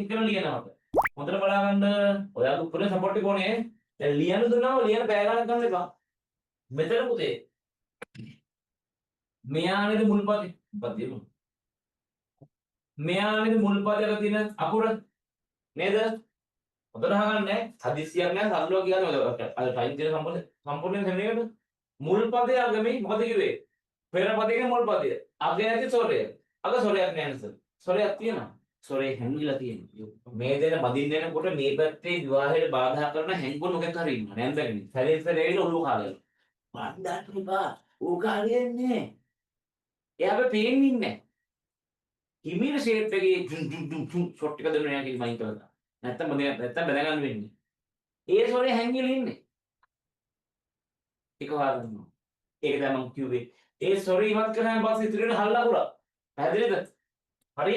කරලා ලියනවට. හොඳට බලා ගන්න. ඔයාගේ උපරිම සපෝට් එක ඕනේ. දැන් ලියන්න දුන්නාම ලියන පැය ගණන් ගන්න එපා. මෙතන පුතේ මෙයා නේද මුල් පදේ. මොකක්ද ඒක? මෙයා නේද මුල් පදයට තියෙන අකුර නේද? හොඳට අහගන්න ඈ. හදිස්සියක් නෑ සරලව කියන්නේ අද ටයිම් තියෙන සම්පූර්ණ සම්පූර්ණයෙන් සෙමිනේකට මුල් පදේ අගමේ මොකද කිව්වේ? පෙර පදේ කියන්නේ මුල් පදය. අග ඇති ස්වරය. අග ස්වරයක් නෑ නේද? ස්වරයක් තියෙනවා. ස්වරේ හැංගිලා තියෙනවා. මේ දෙන බඳින්න එනකොට මේ පැත්තේ විවාහයට බාධා කරන හැංගුණ මොකක් හරි ඉන්නවා. නෑන්දගෙන. සැරේ සැරේ ඇවිල්ලා ඔළුව කාලා යනවා. බඳන්න එපා. ඌ හරියන්නේ නෑ. එයා අපේ පේන්නේ නෑ. හිමීර ෂේප් එකේ ජුන් ජුන් ජුන් ජුන් ෂොට් එක දෙන්න නෑ කියලා මයින් කරලා. නැත්තම් බඳ නැත්තම් බැඳ ගන්න වෙන්නේ. ඒ ස්වරේ හැංගිලා ඉන්නේ. ඒක හොයාගන්න. ඒක තමයි මම කිව්වේ. ඒ ස්වරේ ඉවත් කරාන් පස්සේ ඉතුරු වෙන හල් අකුර. පැහැදිලිද? හරි?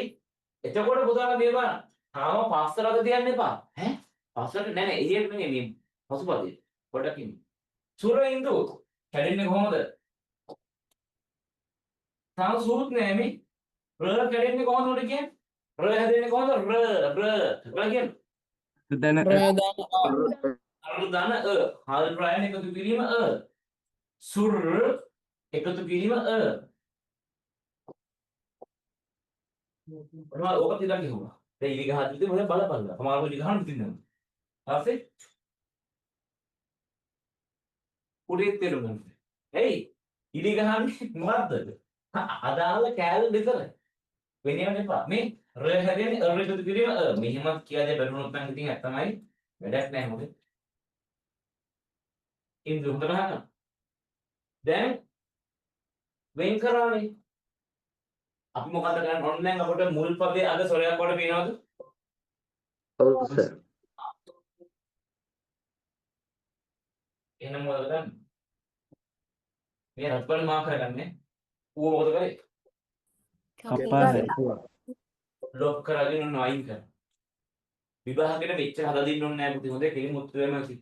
එතකොට පුතාලා මේ බලන්න. තාම පස්සට අත තියන්න එපා. ඈ? පස්සට නෑ නෑ එහෙම නෙමෙයි මේ පසුපදේ. පොඩ්ඩක් ඉන්න. සුර ඉන්දු කැඩෙන්නේ කොහොමද? තාම සූත් නෑ මේ. ර කැඩෙන්නේ කොහොමද උඩ කියන්නේ? ර හැදෙන්නේ කොහොමද? ර ර ර කියන්නේ. දන ර දන අර දන අ හල් රයන එකතු කිරීම අ සුර් එකතු කිරීම අ ඔන්න ඕක තියලා කිව්වා. දැන් ඉලි ගහද්දි ඉතින් මොකද බලපල්ලා. සමහරව ඉලි ගහන්න තින්නවා. ඊපස්සේ උඩේ තේරුම් ගන්න. එයි ඉලි ගහන්නේ මොකද්ද? අදාළ කෑල්ල විතරයි. වෙන ඒවා එපා. මේ ර හැදෙන්නේ අ එකතු කිරීම අ. මෙහෙමත් කියලා දෙන්න බැරුණොත් නම් ඉතින් ඇත්තමයි වැඩක් නෑ මොකද. ඉන්ද්‍ර හොඳට අහන්න. දැන් වෙන් කරානේ. අපි මොකද කරන්නේ? ඔන්න දැන් අපිට මුල් පදේ අග ස්වරයක් වඩ පේනවද? ඔව් සර්. එහෙනම් මොකද කරන්නේ? මේ රත්වල මාක් කරගන්නේ. ඌ මොකද කරේ? කප්පා හැදුවා. ලොක් කරගෙන ඔන්න අයින් කරා. විභාගෙට මෙච්චර හදලා දෙන්න ඕනේ නෑ පුතේ. හොඳේ කෙලින්ම උත්තරේම ඇති.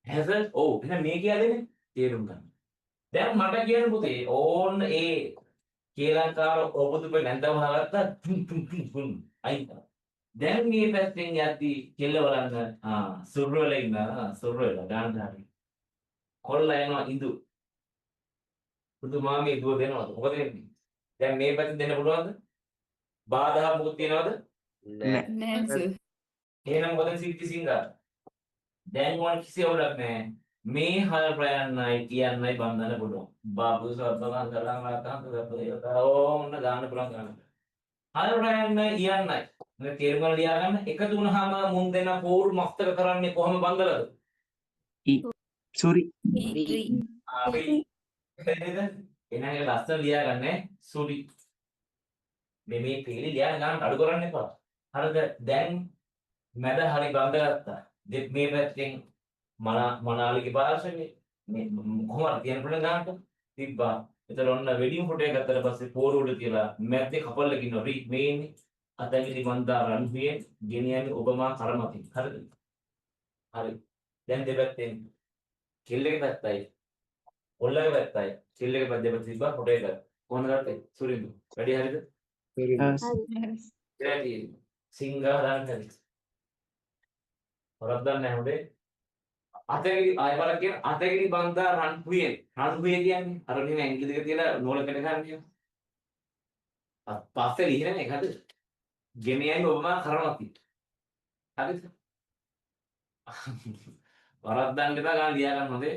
ඈ සර්? ඔව්. එහෙනම් මේ කියලා දෙන්නේ තේරුම් ගන්න. දැන් මට කියන්න පුතේ ඕන්න ඒ කේලංකාර ඔබතුමේ නැන්දව හදාගත්තා තුන් තුන් තුන් තුන් අයින් කරා. දැන් මේ පැත්තෙන් යද්දි කෙල්ල බලන්න ආ සුරු වෙලා ඉන්න සුරු වෙලා ගන්න හරි. කොල්ලා යනවා ඉඳු. පුදු මාමේ දුව දෙනවද? මොකද වෙන්නේ? දැන් මේ පැත්තෙන් දෙන්න පුළුවන්ද? බාධා මොකුත් තියනවද? නෑ. නෑ සර්. එහෙනම් මොකද සිද්ධි සිංගා? දැන් ඕන කිසි අවුලක් නෑ. මේ හල් ප්‍රයන්නයි කියන්නයි බන්ධන පුළුවන්. බාබු සබ්බකම් කරලා මාතහන් සබ්බ ඕන්න ගන්න පුළුවන් ගන්න. හල් ප්‍රයන්නයි කියන්නයි. මේ තේරුම් ගන්න ලියා ගන්න. එකතු වුණාම මුන් දෙන පෝරු මස්තක කරන්නේ කොහොම බන්ධලද? සුරි රි ආ නේද? එහෙනම් ඒක ලස්සන ලියා ගන්න ඈ. සුරි. මේ මේ පේලි ලියන්න ගන්න අඩු කරන්න එපා. හරිද? දැන් මැද හරි බඳගත්තා. මේ පැත්තෙන් මනාලිගේ පාර්ශවයේ මේ කොහොම හරි තියන්න පුළුවන් ගන්නට තිබ්බා. එතන ඔන්න වෙඩින් ෆොටෝ එක ගත්තට පස්සේ පෝරු උඩ තියලා මැද්දේ කපල් එක ඉන්නවා. රි මේ ඉන්නේ. අතැඟිලි මන්දා රන්හුවෙන් ගෙනියන්නේ ඔබ මා කරමතින්. හරිද? හරි. දැන් දෙපැත්තෙන් කෙල්ලගේ පැත්තයි කොල්ලගේ පැත්තයි කෙල්ලගේ පැත්ත දෙපැත්ත තිබ්බා ෆොටෝ එක. කොහොමද ගත්තේ? සුරින්දු. වැඩි හරිද? ඉතින් තියෙන්නේ. සිංහා දාන්න හරි. හොරක් දන්නේ නැහැ හොඳේ. අතැඟිලි ආය බලක් කියන අතැඟිලි බන්දා රන්හුවෙන්. රන්හුවේ කියන්නේ අර මෙහෙම ඇඟිලි දෙක තියලා නූල කැට ගන්න කියන. පස්සේ ලිහින එක හරිද? ගෙන යන්නේ ඔබ මා කරමති. හරිද? වරද්දන්න එපා ගන්න ලියා ගන්න හොඳේ.